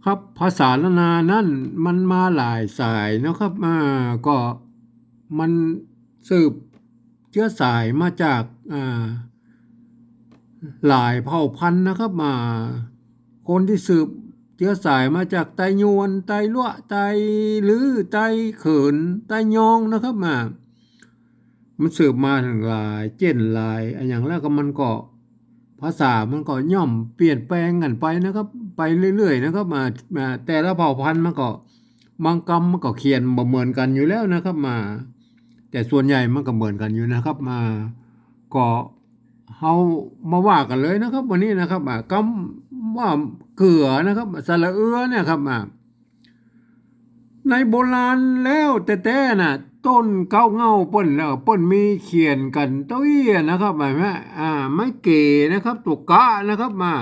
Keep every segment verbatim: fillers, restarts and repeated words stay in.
ครับ ภาษาล้านนานั้นมันมาหลายสายนะครับ อ่า ก็มันสืบเจื๊อสายมาจาก อ่า หลายเผ่าพันธุ์นะครับ อ่า คนตี้สืบเจื๊อสายมาจากไตยวน ไตลัวะ ไตลื้อ ไตเขิน ไตยองนะครับ อ่า มันสืบมาตั้งหลายเจ้นหลายอะหยังแล้วก็มันก็ ภาษามันก็ย่อมเปลี่ยนแปลงกั๋นไปนะครับ ไปเรื่อยๆ นะครับ มา มาแต่ละเผ่าพันธุ์มันก็ บางกำมันก็เขียนบ่เหมือนกั๋นอยู่แล้วนะครับ มา แต่ส่วนใหญ่มันก็เหมือนกั๋นอยู่นะครับ มา ก็เฮามาว่ากั๋นเลยนะครับ วันนี้นะครับ อ่า กำว่าเกือนะครับ สระเอือเนี่ยครับ อ่า ในโบราณแล้วแต๊ๆ น่ะ ต้นเก๊าเหง้าเปิ้นแล้ว เปิ้นมีเขียนกั๋นเต้าเอี้ยนะครับ หันก่อ อ่า ไม้เก๋นะครับ ตั๋วกะนะครับ มา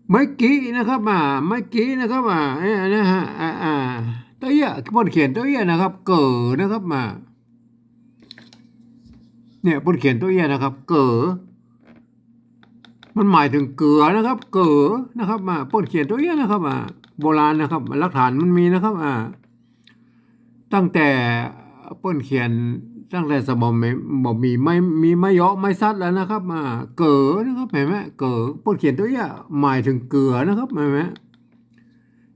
ไม้กินะครับ มา ไม้กินะครับ มา เอ๊ะ อันนี้ฮะ อ่า อ่า เต้าเอี้ย เปิ้นเขียนเต้าเอี้ยนะครับ เก๋อนะครับ มา เนี่ย เปิ้นเขียนเต้าเอี้ยนะครับ เก๋อ มันหมายถึงเกือนะครับ เก๋อนะครับ มา เปิ้นเขียนเต้าเอี้ยนะครับ มา โบราณนะครับ หลักฐานมันมีนะครับ อ่า ตั้งแต่เปิ้นเขียน ตั้งแต่สมัยบ่มีไม้ มีไม้เยาะไม้สัตว์แล้วนะครับ มา เก๋อนะครับ หันก่อ เก๋อ เปิ้นเขียนเต้าเอี้ย หมายถึงเกือนะครับ หันก่อ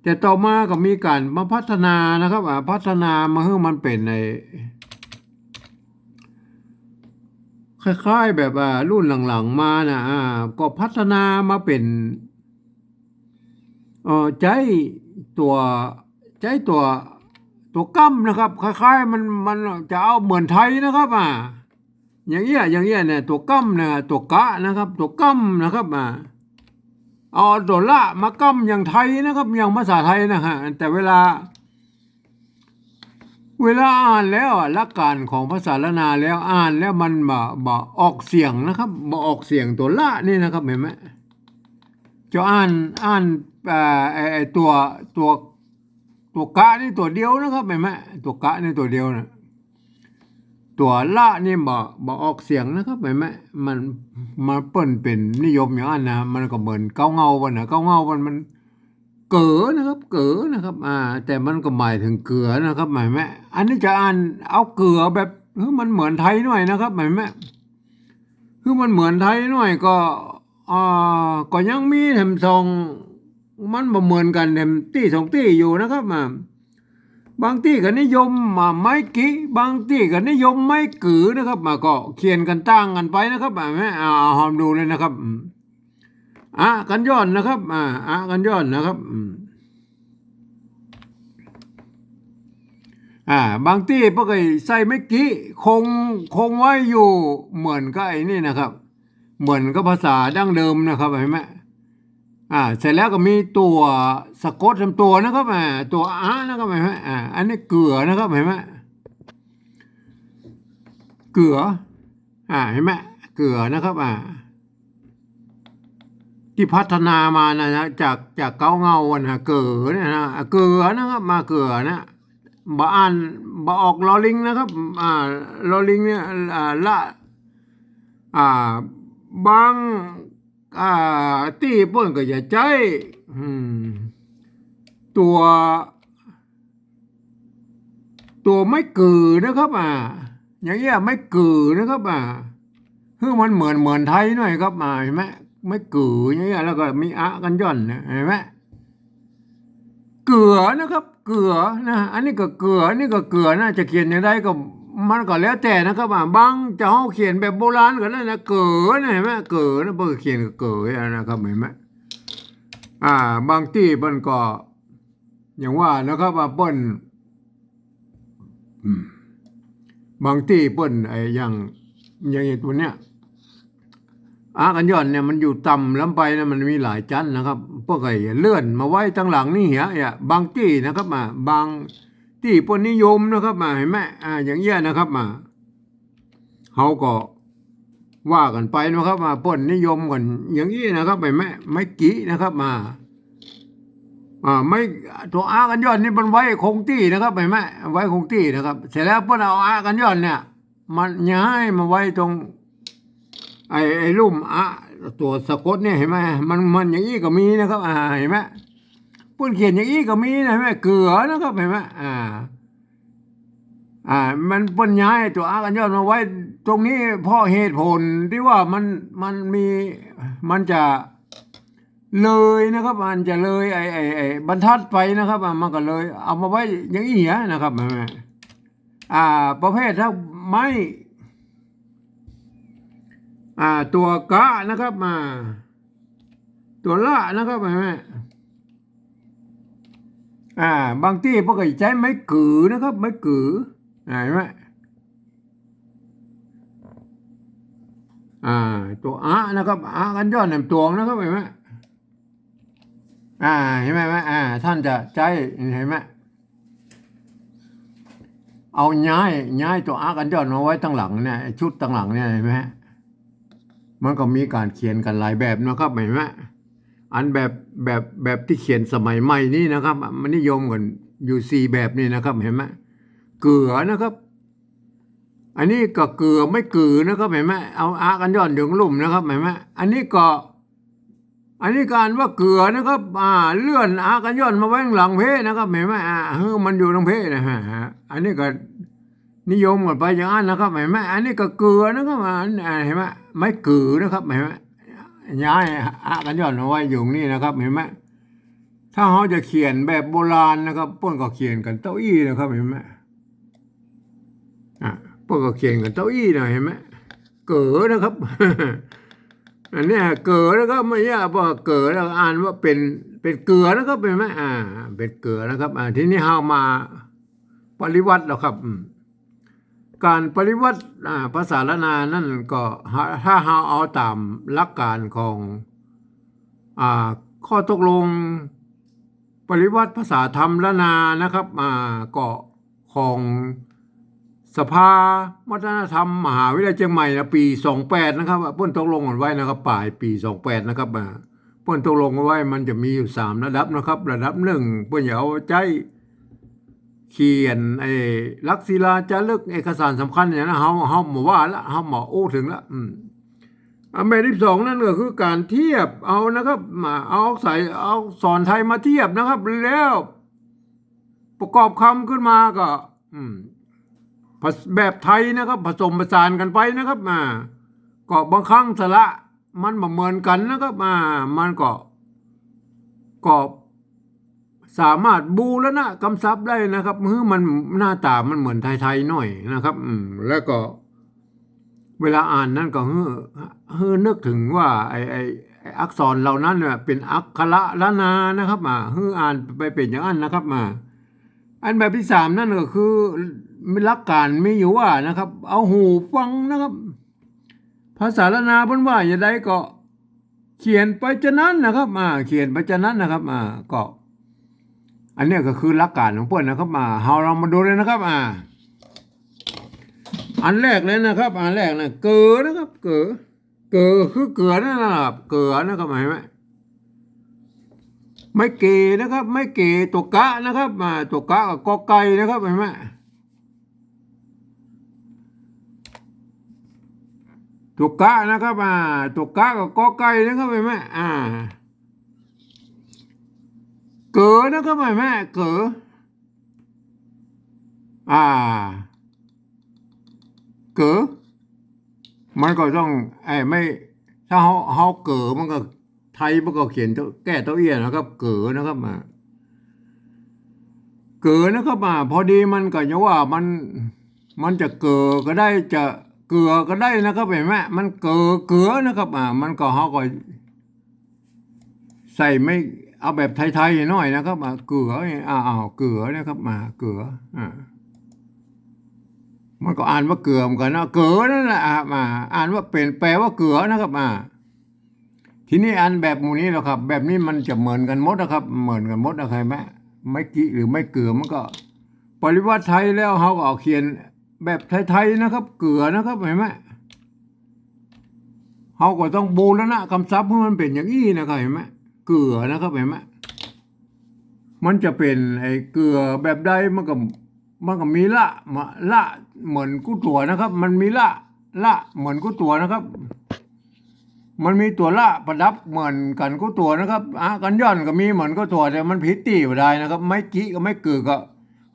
แต่ต่อมาก็มีก๋านมาพัฒนานะครับ อ่า พัฒนามาหื้อมันเป๋นไอ้ คล้ายๆ แบบ อ่า รุ่นหลังๆ มาน่ะ อ่า ก็พัฒนามาเป๋น เอ่อ ใจ๊ตั๋ว ใจ๊ตั๋ว ตั๋วก้ำนะครับ คล้ายๆ มัน มันจะเอาเหมือนไทยนะครับ อ่า อย่างเอี้ย อย่างเอี้ยเนี่ย ตั๋วก้ำนะ ตั๋วกะนะครับ ตั๋วก้ำนะครับ อ่า เอาตั๋วละมาก้ำอย่างไทยนะครับ อย่างภาษาไทยนะฮะ แต่เวลา เวลาอ่านแล้วอะ หลักการของภาษาล้านนาแล้ว อ่านแล้วมันบ่ บ่ออกเสียงนะครับ บ่ออกเสียงตั๋วละนี่นะครับ หันก่อ จะอ่าน อ่าน เอ่อ ไอ้ ไอ้ตั๋ว ตั๋ว ตั๋วกะนี่ตั๋วเดียวนะครับ หันก่อ ตั๋วกะนี่ตั๋วเดียวนะ ตั๋วละนี่บ่ บ่ออกเสียงนะครับ หันก่อ มัน มาเปิ้นเป๋นนิยมอย่างนั้นนะ มันก็เหมือนเก๊าเหง้าเปิ้นนะ เก๊าเหง้าเปิ้นมัน เก๋อนะครับ เก๋อนะครับ อ่า แต่มันก็หมายถึงเกือนะครับ หันก่อ อันนี้จะอ่านเอาเกือแบบหื้อมันเหมือนไทยหน่อยนะครับ หันก่อ หื้อมันเหมือนไทยหน่อยก็ อ่า ก็ยังมีแถมสอง มันบ่เหมือนกั๋นแถมตี้สองตี้อยู่นะครับ อ่า บางตี้ก็นิยม อ่า ไม้กิ บางตี้ก็นิยมไม้กือนะครับ อ่า ก็เขียนกั๋นต่างกั๋นไปนะครับ อ่า แม่ อ่า เอาหอมดูเลยนะครับ อืม อะกั๋นย่อนนะครับ อ่า อะกั๋นย่อนนะครับ อืม อ่า บางตี้เปิ้นก็ใส่ไม้กิ คง คงไว้อยู่เหมือนกับไอ้นี่นะครับ เหมือนกับภาษาดั้งเดิมนะครับ หันก่อ อ่า เสร็จแล้วก็มีตั๋วสะกดสามตั๋วนะครับ อ่า ตั๋วอะนะครับ หันก่อ อ่า อันนี้เกือนะครับ หันก่อ เกือ อ่า หันก่อ เกือนะครับ อ่า ตี้พัฒนามานะ จาก จากเก๊าเหง้าอะนะ เก๋อเนี่ยนะ อ่า เกือนะครับ มาเกือนะ บ่อ่าน บ่ออกลอลิงนะครับ อ่า ลอลิงเนี่ย อ่า ละ อ่า บาง อ่า ตี้เปิ้นก็จะใจ๊ อืม ตั๋ว ตั๋วไม้กือนะครับ อ่า อย่างเอี้ย ไม้กือนะครับ อ่า หื้อมันเหมือน เหมือนไทยหน่อยครับ อ่า หันก่อ ไม้กืออย่างเอี้ย แล้วก็มีอะกั๋นย่อนนะ หันก่อ เกือนะครับ เกือนะ อันนี้ก็เกือ อันนี้ก็เกือนะ จะเขียนอย่างใดก็ มันก็แล้วแต่นะครับ อ่า บางจะเอาเขียนแบบโบราณก็ได้นะ เก๋อนะ หันก่อ เก๋อนะ เปิ้นเขียนเก๋อนะครับ หันก่อ อ่า บางตี้เปิ้นก็ อย่างว่านะครับ ว่าเปิ้น อืม บางตี้เปิ้น ไอ้ อย่าง อย่าง อย่างตั๋วเนี้ย อะกั๋นย่อนเนี่ยมันอยู่ต่ำล้ำไปนะ มันมีหลายจั๊นนะครับ เปิ้นก็เลื่อนมาไว้ตังหลังนี่เหีย อ่ะ บางตี้นะครับ อ่า บางตี้เปิ้นนิยมนะครับ อ่า หันก่อ อ่า อย่างเอี้ยนะครับ อ่า เฮาก็ว่ากั๋นไปนะครับ ว่าเปิ้นนิยมกั๋นอย่างอี้นะครับ หันก่อ ไม้กินะครับ อ่า อ่า ไม้ ตั๋วอะกั๋นย่อนนี่มันไว้คงตี้นะครับ หันก่อ ไว้คงตี้นะครับ เสร็จแล้วเปิ้นเอาอะกั๋นย่อนเนี่ย มันย้ายมาไว้ตรง ไอ้ ไอ้ลุ่มอะ ตั๋วสะกดเนี่ย หันก่อ มัน มันอย่างอี้ก็มีนะครับ อ่า หันก่อ ปิ้นเขียนอย่างอี้ก็มีนะ เห็นไหม เกือนะครับ เห็นไหม อ่า อ่า มันปิ้นย้ายตั๋วอะกัญญอนมาไว้ตรงนี้ เพราะเหตุผลตี้ว่ามัน มันมี มันจะเลยนะครับ มันจะเลยไอ้ ไอ้ ไอ้บรรทัดไปนะครับ อ่า มันก็เลยเอามาไว้อย่างอี้เหียนะครับ เห็นไหม อ่า ประเภทถ้าไม้ อ่า ตั๋วกะนะครับ อ่า ตั๋วละนะครับ เห็นไหม อ่า บางตี้เปิ้นก็ใจ๊ไม้กือนะครับ ไม้กือ อ่า เห็นไหม อ่า ตั๋วอะนะครับ อะกัญญอนแหมตวงนะครับ เห็นไหม อ่า เห็นไหม อ่า ต้านจะใจ๊ เห็นไหม เอาย้าย ย้ายตั๋วอะกัญญอนมาไว้ตังหลังเนี่ย ชุดตังหลังเนี่ย เห็นไหม มันก็มีก๋านเขียนกั๋นหลายแบบนะครับ เห็นไหม อันแบบ แบบ แบบตี้เขียนสมัยใหม่นี้นะครับ มันนิยมกั๋นอยู่สี่แบบนี้นะครับ เห็นไหม เกือนะครับ อันนี้ก็เกือไม้กือนะครับ เห็นไหม เอาอะกัญญอนอยู่ลุ่มนะครับ เห็นไหม อันนี้ก็ อันนี้ก็อ่านว่าเกือนะครับ อ่า เลื่อนอะกัญญอนมาไว้ตังหลังเพ้นะครับ เห็นไหม อ่า หื้อมันอยู่ตังเพ้นะฮะ อันนี้ก็นิยมกั๋นไปอย่างนั้นนะครับ เห็นไหม อันนี้ก็เกือนะครับ อ่า อัน อ่า เห็นไหม ไม้กือนะครับ เห็นไหม ย้ายอะกัญญอนมาไว้อยู่นี่นะครับ เห็นไหม ถ้าเฮาจะเขียนแบบโบราณนะครับ เปิ้นก็เขียนกั๋นเต้าอี้นะครับ เห็นไหม อ่ะ เปิ้นก็เขียนกั๋นเต้าอี้นะ เห็นไหม เก๋อนะครับ อันเนี้ยเก๋อนะครับ ไม่ใจ้ว่าเก๋อแล้วอ่านว่าเป๋น เป๋นเกือนะครับ เห็นไหม อ่า เป๋นเกือนะครับ อ่า ทีนี้เฮามาปริวรรตแล้วครับ อืม ก๋านปริวรรต อ่า ภาษาล้านนานั้นก็ ถ้า ถ้าเฮาเอาต๋ามหลักก๋านของ อ่า ข้อตกลงปริวรรตภาษาธรรมล้านนานะครับ อ่า ก็ของสภาวัฒนธรรมมหาวิทยาลัยเจียงใหม่นะ ปี๋สองแปดนะครับ เปิ้นตกลงกั๋นไว้นะครับ ป๋ายปี๋สองแปดนะครับ อ่า เปิ้นตกลงกั๋นไว้ มันจะมีอยู่สามระดับนะครับ ระดับหนึ่ง เปิ้นจะเอาใจ๊เขียนไอ้หลักศิลาจารึก เอกสารสำคัญอย่างนั้น เฮา เฮาบ่ว่าละ เฮาบ่อู้เถิงละ อืม อันแบบตี้สองนั้นก็คือก๋านเทียบเอานะครับ มาเอาใส่ เอาอักษรไทยมาเทียบนะครับ แล้วประกอบกำขึ้นมาก็ อืม ผส- แบบไทยนะครับ ผสมผสานกั๋นไปนะครับ อ่า ก็บางครั้งสระมันบ่เหมือนกั๋นนะครับ อ่า มันก็ ก็ สามารถบูรณะกำศัพท์ได้นะครับ หื้อมันหน้าต๋ามันเหมือนไทยๆ หน่อยนะครับ อืม แล้วก็เวลาอ่านนั้นก็หื้อ หื้อนึกเถิงว่าไอ้ ไอ้ ไอ้อักษรเหล่านั้นเนี่ยเป๋นอักขระล้านนานะครับ อ่า หื้ออ่านไปเป๋นอย่างนั้นนะครับ อ่า อันแบบตี้สามนั้นก็คือ หลักก๋านมีอยู่ว่านะครับ เอาหูฟังนะครับ ภาษาล้านนาเปิ้นว่าอย่างใดก็เขียนไปจานั้นนะครับ อ่า เขียนไปจานั้นนะครับ อ่า ก็ อันเนี้ยก็คือหลักก๋านของเปิ้นนะครับ อ่า เฮาลองมาดูเลยนะครับ อ่า อันแรกเลยนะครับ อันแรกนะ เก๋อนะครับ เก๋อ เก๋อคือเกือนั่นนะครับ เก๋อนะครับ เห็นไหม ไม้เก๋นะครับ ไม้เก๋ ตั๋วกะนะครับ อ่า ตั๋วกะกับกอไก่นะครับ เห็นไหม ตั๋วกะนะครับ อ่า ตั๋วกะกับกอไก่นะครับ เห็นไหม อ่า เก๋อนะครับ เห็นไหม เก๋อ อ่า เก๋อ มันก็ต้อง ไอ้ ไม่ ถ้าเฮา เฮาเก๋อ มันก็ ไทยมันก็เขียนเต้า- แก้เต้าเอี้ยนะครับ เก๋อนะครับ อ่า เก๋อนะครับ อ่า พอดีมันก็จะว่ามัน มันจะเก๋อก็ได้ จะเกือก็ได้นะครับ เห็นไหม มันเก๋อ เก๋อนะครับ อ่า มันก็ เฮาก็ใส่ไม่ เอาแบบไทยๆ หน่อยนะครับ อ่า เก๋อ อ่า อ้าว เก๋อนะครับ อ่า เก๋อ อ่า มันก็อ่านว่าเก๋อเหมือนกั๋นนะ เก๋อนั่นแหละ อ่า อ่า อ่านว่าเป๋น แปลว่าเก๋อนะครับ อ่า ทีนี้อันแบบหมู่นี้แหละครับ แบบนี้มันจะเหมือนกั๋นหมดนะครับ เหมือนกั๋นหมดนะครับ เห็นไหม ไม้กิหรือไม้เกือ มันก็ปริวรรตไทยแล้ว เฮาก็เอาเขียนแบบไทยๆ นะครับ เกือนะครับ เห็นไหม เฮาก็ต้องบูรณะกำศัพท์หื้อมันเป๋นอย่างอี้นะครับ เห็นไหม เกือนะครับ เห็นไหม มันจะเป๋นไอ้เกือแบบใด มันก็ มันก็มีละ มา ละเหมือนกู้ตั๋วนะครับ มันมีละ ละเหมือนกู้ตั๋วนะครับ มันมีตั๋วละประดับเหมือนกั๋นกู้ตั๋วนะครับ อะ กั๋นหย่อนก็มีเหมือนกู้ตั๋ว แต่มันผิดตี้บ่ดายนะครับ ไม้กิกับไม้กือก็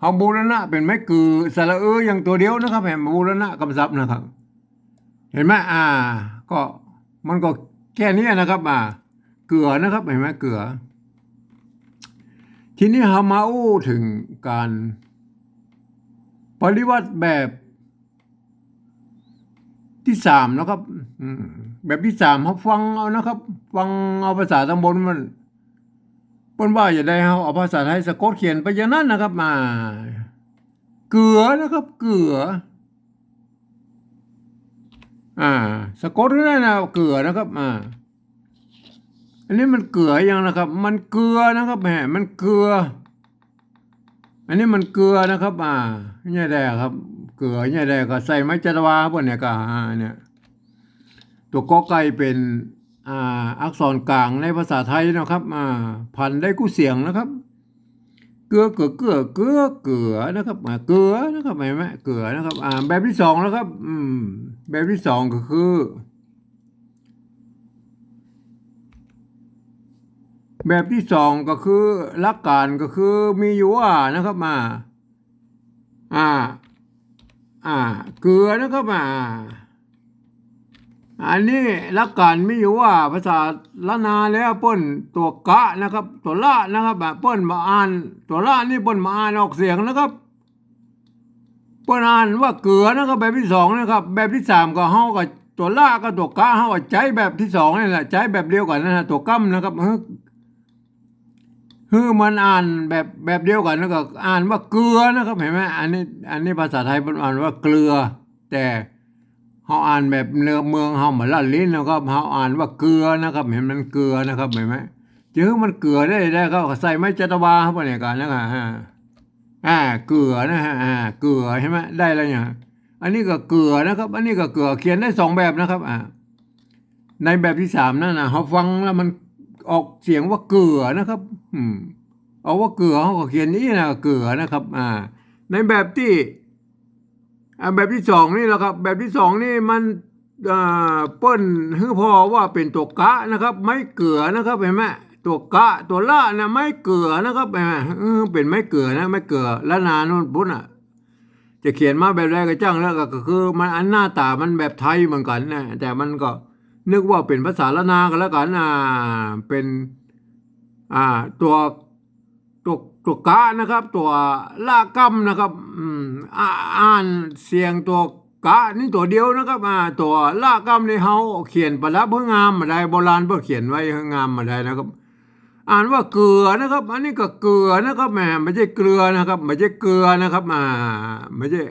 เฮาบูรณะเป๋นไม้กือ สระเอออย่างตั๋วเดียวนะครับ แหม บูรณะกำศัพท์นะครับ หันก่อ อ่า ก็ มันก็แค่นี้นะครับ อ่า เกือนะครับ หันก่อ เกือ ทีนี้เฮามาอู้เถิงก๋านปริวรรตแบบตี้สามนะครับ อืม แบบตี้สาม เฮาฟังเอานะครับ ฟังเอาภาษาตางบนมัน เปิ้นว่าจะใด เฮาเอาภาษาไทยสะกดเขียนไปอย่างนั้นนะครับ อ่า เกือนะครับ เกือ อ่า สะกดก็ได้นะ เกือนะครับ อ่า อันนี้มันเกืออย่างนะครับ มันเกือนะครับ แหม มันเกือ อันนี้มันเกือนะครับ อ่า เนี่ยแหละครับ เกือเนี่ยแหละ ก็ใส่ไม้จัตวา พวกเนี่ยก็ อ่า เนี่ย ตั๋วกอไก่เป๋น อ่า อักษรกลางในภาษาไทยนะครับ อ่า ผันได้กู้เสียงนะครับ เกือ เกือ เกือ เกือ เกือนะครับ อ่า เกือนะครับ หันก่อ เกือนะครับ อ่า แบบตี้สองแล้วครับ อืม แบบตี้สองก็คือ แบบตี้สองก็คือ หลักก๋านก็คือมีอยู่ว่านะครับ อ่า อ่า อ่า เกือนะครับ อ่า อันนี้หลักก๋านมีอยู่ว่า ภาษาล้านนาแล้วเปิ้นตั๋วกะนะครับ ตั๋วละนะครับ อ่า เปิ้นบ่อ่าน ตั๋วละนี่เปิ้นบ่อ่านออกเสียงนะครับ เปิ้นอ่านว่าเกือนะครับ แบบตี้สองนะครับ แบบตี้สามก็เฮาก็ตั๋วละกับตั๋วกะ เฮาก็ใจ๊แบบตี้สองนี่แหละ ใจ๊แบบเดียวกั๋นนะ ตั๋วก้ำนะครับ หื้อ หื้อมันอ่านแบบ แบบเดียวกั๋น แล้วก็อ่านว่าเกือนะครับ หันก่อ อันนี้ อันนี้ภาษาไทยเปิ้นอ่านว่าเกลือ แต่เฮาอ่านแบบเมืองเฮาบ่ลัดลิ้นนะครับ เฮาอ่านว่าเกือนะครับ หันก่อ มันเกือนะครับ หันก่อ จะหื้อมันเกือได้ ได้ก็ใส่ไม้จัตวาเข้าไปในก๋านนะครับ อ่า อ่า เกือนะฮะ อ่า เกือ หันก่อ ได้แล้วเนี่ย อันนี้ก็เกือนะครับ อันนี้ก็เกือ เขียนได้สองแบบนะครับ อ่า ในแบบตี้สามนั่นนะ เฮาฟังแล้วมันออกเสียงว่าเกือนะครับ อืม ออกว่าเกือ เฮาก็เขียนอย่างอี้นะ เกือนะครับ อ่า ในแบบตี้ อ่า แบบตี้สองนี่แหละครับ แบบตี้สองนี่มัน อ่า เปิ้นหื้อผ่อว่าเป๋นตั๋วกะนะครับ ไม้เกือนะครับ หันก่อ ตั๋วกะ ตั๋วละนะ ไม้เกือนะครับ หันก่อ เออ เป๋นไม้เกือนะ ไม้เกือ ล้านนาโน่นปู๊นน่ะ จะเขียนมาแบบใดก็จ้างแล้ว ก็ ก็คือมัน อันหน้าต๋ามันแบบไทยเหมือนกั๋นนะ แต่มันก็นึกว่าเป๋นภาษาล้านนาก็แล้วกั๋น อ่า เป๋น อ่า ตั๋ว ตั๋ว ตั๋วกะนะครับ ตั๋วละก้ำนะครับ อืม อ่า อ่านเสียงตั๋วกะนี่ตั๋วเดียวนะครับ อ่า ตั๋วละก้ำนี่เฮาเขียนประดับหื้องามบ่ดาย โบราณเปิ้นเขียนไว้หื้องามบ่ดายนะครับ อ่านว่าเกือนะครับ อันนี้ก็เกือนะครับ แหม บ่ใจ้เกลือนะครับ บ่ใจ้เกลือนะครับ อ่า บ่ใจ้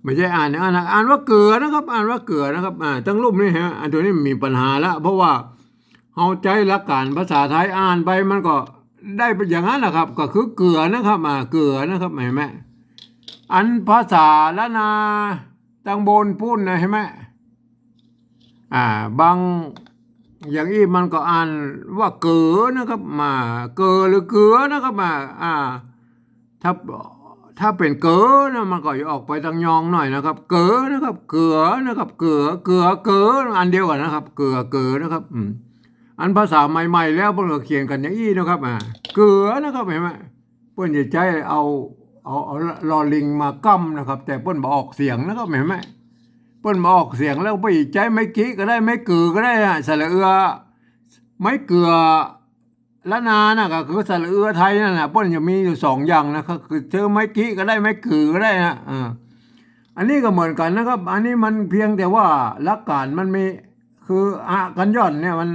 บ่ใจ้อ่านอย่างนั้นนะ อ่านว่าเกือนะครับ อ่านว่าเกือนะครับ อ่า ตังลุ่มนี่ฮะ อันตั๋วนี้มีปัญหาละ เพราะว่าเฮาใจ๊หลักก๋านภาษาไทยอ่านไป มันก็ได้เป๋นอย่างนั้นแหละครับ ก็คือเกือนะครับ อ่า เกือนะครับ หันก่อ อันภาษาล้านนาตังบนปู๊นนะ หันก่อ อ่า บางอย่างอี้มันก็อ่านว่าเก๋อนะครับ มา เก๋อหรือเกือนะครับ มา อ่า ถ้า ถ้าเป๋นเก๋อนะ มันก็จะออกไปตางยองหน่อยนะครับ เก๋อนะครับ เกือนะครับ เกือ เกือ เก๋อ อันเดียวกั๋นนะครับ เกือ เก๋อนะครับ อืม อันภาษาใหม่ๆ แล้วเปิ้นก็เขียนกั๋นอย่างอี้นะครับ อ่า เกือนะครับ หันก่อ เปิ้นจะใจ๊เอา เอา เอาลอลิงมาก้ำนะครับ แต่เปิ้นบ่ออกเสียงนะครับ หันก่อ เปิ้นบ่ออกเสียง แล้วเปิ้นจะใจ๊ไม้กิก็ได้ ไม้กือก็ได้อะ สระเอือ ไม้เกือ ล้านนาน่ะ ก็คือสระเอือไทยนั่นน่ะ เปิ้นจะมีอยู่สองอย่างนะครับ คือใจ๊ไม้กิก็ได้ ไม้กือก็ได้นะ อ่า อันนี้ก็เหมือนกั๋นนะครับ อันนี้มันเพียงแต่ว่าหลักก๋านมันมี คือ อะ กั๋นหย่อนเนี่ยมัน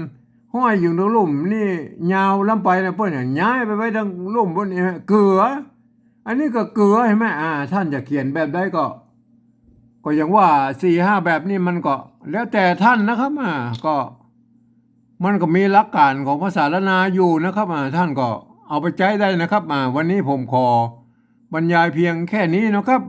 ห้อยอยู่ตางลุ่มนี่ยาวล้ำไปนะ เปิ้นย้ายไปไว้ตางลุ่มปู๊นนี่ เกือ อันนี้ก็เกือ หันก่อ อ่า ท่านจะเขียนแบบใดก็ ก็อย่างว่าสี่ห้าแบบนี่มันก็แล้วแต่ท่านนะครับ อ่า ก็มันก็มีหลักก๋านของภาษาล้านนาอยู่นะครับ อ่า ท่านก็เอาไปใจ๊ได้นะครับ อ่า วันนี้ผมขอบรรยายเพียงแค่นี้นะครับ